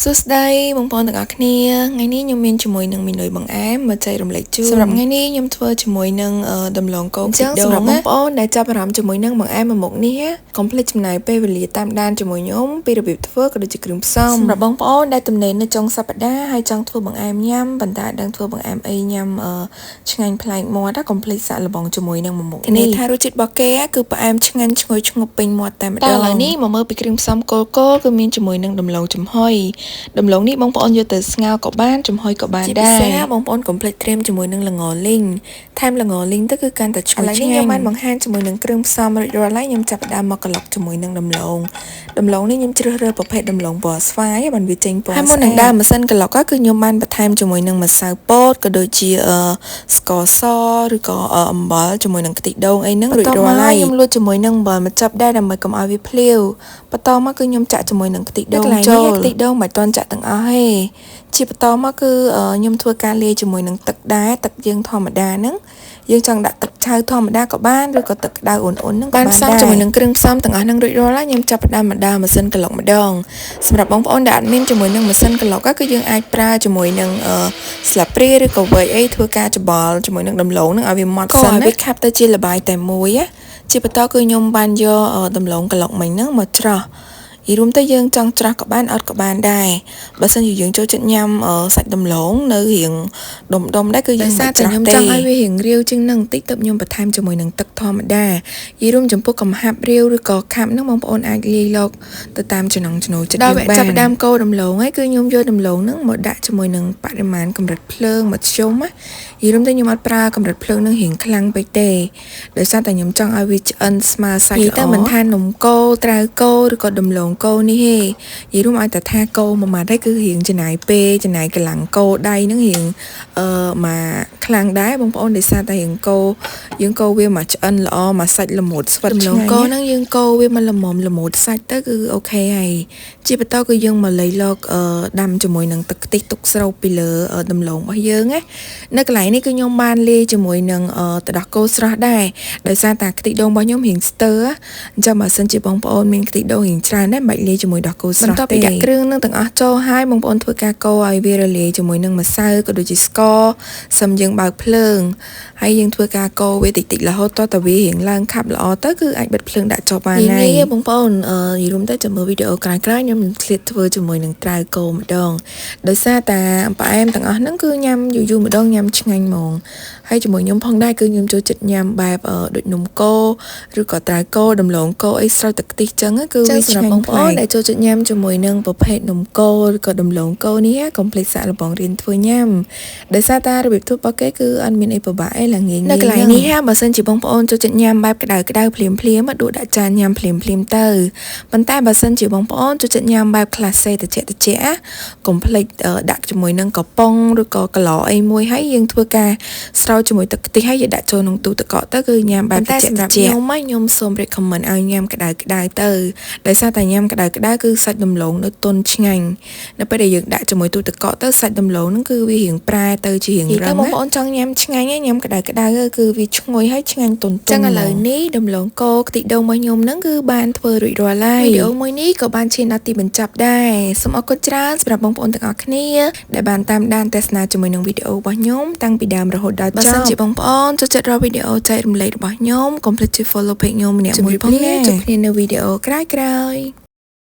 សួស្តីបងប្អូនទាំងអស់គ្នាថ្ងៃនេះខ្ញុំមានជាមួយនឹងមីនុយបង្អែមមកចែករំលែកជូនសម្រាប់ថ្ងៃនេះខ្ញុំធ្វើជាមួយនឹងដំឡូងគោខ្ទិះដូងសម្រាប់បងប្អូនដែលចាប់អារម្មណ៍ជាមួយនឹងបង្អែមមួយមុខនេះកុំភ្លេចចំណាយពេលវេលាតាមដានជាមួយខ្ញុំពីរបៀបធ្វើក៏ដូចជាគ្រឿងផ្សំសម្រាប់បងប្អូនដែលទំនេរនៅចុងសប្តាហ៍ហើយចង់ធ្វើបង្អែមញ៉ាំប៉ុន្តែអត់ដឹងធ្វើបង្អែមអីញ៉ាំឆ្ងាញ់ប្លែកមាត់កុំភ្លេចសាកល្បងជាមួយនឹងមួយមុខនេះថារសជាតិរបស់គេគឺផ្អែមឆ្ងាញ់ឈ្ងុយឈ្ងប់ពេញមាត់តែម្ដងឥឡូវនេះមកមើលពីគ្រឿងផ្សំគោលគោលគឺមានជាមួយនឹងដំឡូងចំហុយដំឡូងនេះបងប្អូនយកទៅស្ងោរក៏បានចំហុយក៏បានដែរជាពិសេសបងប្អូនកុំភ្លេចត្រៀមជាមួយនឹងល្ងលីងថែមល្ងលីងទៅគឺកាន់តែឈ្ងុយឆ្ងាញ់ឥឡូវនេះខ្ញុំបានបង្ហាញជាមួយនឹងគ្រឿងផ្សំរួចរាល់ហើយខ្ញុំចាប់ផ្ដើមមកក្លុកជាមួយនឹងដំឡូងដំឡូងនេះខ្ញុំជ្រើសរើសប្រភេទដំឡូងពណ៌ស្វាយបានវាចេញពណ៌ហើយមុននឹងដើមម៉ាស៊ីនក្លុកគឺខ្ញុំបានបន្ថែមជាមួយនឹងម្សៅពោតក៏ដូចជាស្ករសឬក៏អំបិលជាមួយនឹងខ្ទិះដូងអីហ្នឹងរួចរាល់ហើយខ្ញុំលួចជាមួយនឹងអំបិលមកចាប់ដែរដើម្បីកុំឲ្យវាភ្លាវបន្តមកគឺខ្ញុំចាក់ជាមួយនឹងខ្ទិះដូងចូលខ្ទិះដូងមិនទាន់ចាក់ទាំងអស់ទេជាបន្តមកគឺខ្ញុំធ្វើការលាយជាមួយនឹងទឹកដែរទឹកយើងធម្មតាហ្នឹងយើងចង់ដាក់ទឹកឆៅធម្មតាក៏បានឬក៏ទឹកក្តៅអ៊ុនៗហ្នឹងក៏បានដែរផ្សំជាមួយនឹងគ្រឿងផ្សំទាំងអស់ហ្នឹងរួចរាល់ហើយខ្ញុំចាប់ផ្ដើមមកដើរម៉ាស៊ីនក្លុកម្ដងសម្រាប់បងប្អូនដែលអត់មានជាមួយនឹងម៉ាស៊ីនក្លុកគឺយើងអាចប្រើជាមួយនឹងស្លាបព្រាឬក៏វែកអីធ្វើការច្បល់ជាមួយនឹងដំឡូងហ្នឹងឲ្យវាម៉ត់សិនណាវាខាប់ទៅជាល្បាយតែមួយណាជាបន្តគឺខ្ញុំបានយកដំឡូងក្លុកមិញហ្នឹងមកច្រោះនិយាយរួមទៅយើងចង់ច្រោះក៏បានអត់ក៏បានដែរបើសិនជាយើងចូលចិត្តញ៉ាំសាច់ដំឡូងនៅរៀងដុំដុំដែរគឺយើងមិនច្រោះទេខ្ញុំចង់ឲ្យវារៀងរាវជាងនឹងបន្តិចទៅខ្ញុំបន្ថែមជាមួយនឹងទឹកធម្មតានិយាយរួមចំពោះកំហាប់រាវឬក៏ខាប់ហ្នឹងបងប្អូនអាចលាយឡកទៅតាមចំណង់ចំណូលចិត្តយើងបានចាប់ផ្ដើមកូរដំឡូងហើយគឺខ្ញុំយកដំឡូងហ្នឹងមកដាក់ជាមួយនឹងបរិមាណកម្រិតភ្លើងមធ្យមណានិយាយរួមទៅខ្ញុំអត់ប្រើកម្រិតភ្លើងនឹងរៀងខ្លាំងពេកទេដោយសារតែខ្ញុំចង់ឲ្យវាឆ្អិនស្មើសាច់ល្អទៅមិនថានំគោត្រាវគោឬក៏ដំឡូងគោនេះទេនិយាយរួមឲ្យតែថាគោមួយម៉ាត់ហើយគឺរៀងចំណាយពេលចំណាយកម្លាំងគោដៃហ្នឹងរៀងមកខ្លាំងដែរបងប្អូនដោយសារតែរៀងគោយើងគោវាមកឆ្អិនល្អមកសាច់ល្មុតស្វិតឆ្ងាញ់គោហ្នឹងយើងគោវាមកល្មមល្មុតសាច់ទៅគឺអូខេហើយជាបន្តគឺយើងមកលៃលកដាំជាមួយនឹងទឹកខ្ទិះទុកស្រូបពីលើដំឡូងរបស់យើងណានៅកន្លែងនេះគឺខ្ញុំបានលាយជាមួយនឹងទឹកដោះគោស្រស់ដែរដោយសារតែខ្ទិះដូងរបស់ខ្ញុំរៀងស្ទើរអញ្ចឹងបើសិនជាបងប្អូនមានខ្ទិះដូងរៀងច្រើនដែរមិនបាច់លាយជាមួយដោះគោស្រស់ទេបន្ទាប់ពីដាក់គ្រឿងនឹងទាំងអស់ចូលហើយបងប្អូនធ្វើការកូរឲ្យវារលាយជាមួយនឹងម្សៅក៏ដូចជាស្ករសឹមយើងបើកភ្លើងហើយយើងធ្វើការកូរវាតិចតិចរហូតតតែវារៀងឡើងខាប់ល្អទៅគឺអាចបិទភ្លើងដាក់ចុះបានហើយនេះបងប្អូននិយាយរួមទៅចាំមើលវីដេអូក្រោយៗខ្ញុំនឹងឆ្លៀតធ្វើជាមួយនឹងត្រាវគោម្ដងដោយសារតាផ្អែមទាំងអស់ហ្នឹងគឺញ៉ាំយូរយូរម្ដងញ៉ាំឆ្ងាញ់ហ្មងហើយជាមួយខ្ញុំផងដែរគឺខ្ញុំចូលចិត្តញ៉ាំបែបដូចនំគោឬក៏ត្រាវគោដំឡូងគោអីស្រោចទឹកខ្ទិះចឹងគឺវាឆ្ងាញ់បងប្អូនដែលចូលចិត្តញ៉ាំជាមួយនឹងប្រភេទនំគោឬក៏ដំឡូងគោនេះកុំភ្លេចសាកល្បងរៀនធ្វើញ៉ាំដោយសារតែរបៀបធ្វើរបស់គេគឺអត់មានអីពិបាកអីឡើងងាយនៅកន្លែងនេះហាបើសិនជាបងប្អូនចូលចិត្តញ៉ាំបែបក្តៅក្តៅភ្លាមភ្លាមដួសដាក់ចានញ៉ាំភ្លាមភ្លាមទៅប៉ុន្តែបើសិនជាបងប្អូនចូលចិត្តញ៉ាំបែប classy តិចតិចកុំភ្លេចដាក់ជាមួយនឹងកំប៉ុងឬក៏កឡអីមួយហើយយើងធ្វើការស្រោចជាមួយទឹកខ្ទិះហើយយើងដាក់ចូលក្នុងទូទឹកកកទៅគឺញ៉ាំបែបតិចតិចសម្រាប់ខ្ញុំខ្ញុំសូម recommend ឲ្យញ៉ាំក្តៅក្តៅទៅដោយសារតែញ៉ាំក្តៅក្តៅគឺសាច់ដំឡូងនៅទន់ឆ្ងាញ់នៅពេលដែលយើងដាក់ជាមួយទូទឹកកកទៅសាច់ដំឡូងហ្នឹងគឺវារៀងប្រែទៅជារៀងរឹងបងប្អូនចង់ញ៉ាំឆ្ងាញ់ញ៉ាំក្តៅក្តៅគឺវាឈ្ងុយហើយឆ្ងាញ់ទន់ទន់ចឹងឥឡូវនេះដំឡូងគោខ្ទិះដូងរបស់ខ្ញុំហ្នឹងគឺបានធ្វើរួចរាល់ហើយវីដេអូមួយនេះក៏បានឈានដល់ទីបញ្ចប់ដែរសូមអរគុណច្រើនសម្រាប់បងប្អូនទាំងអស់គ្នាដែលបានតាមដានទស្សនាជាមួយនឹងវីដេអូរបស់ខ្ញុំតាំងពីដើមរហូតដល់ចប់បើសិនជាបងប្អូនចូលចិត្តរាល់វីដេអូចែករំលែករបស់ខ្ញុំកុំភ្លេចជួយ follow page ខ្ញុំម្នាក់មួយផងណាជួបគ្នានៅវីដេអូក្រោយៗ។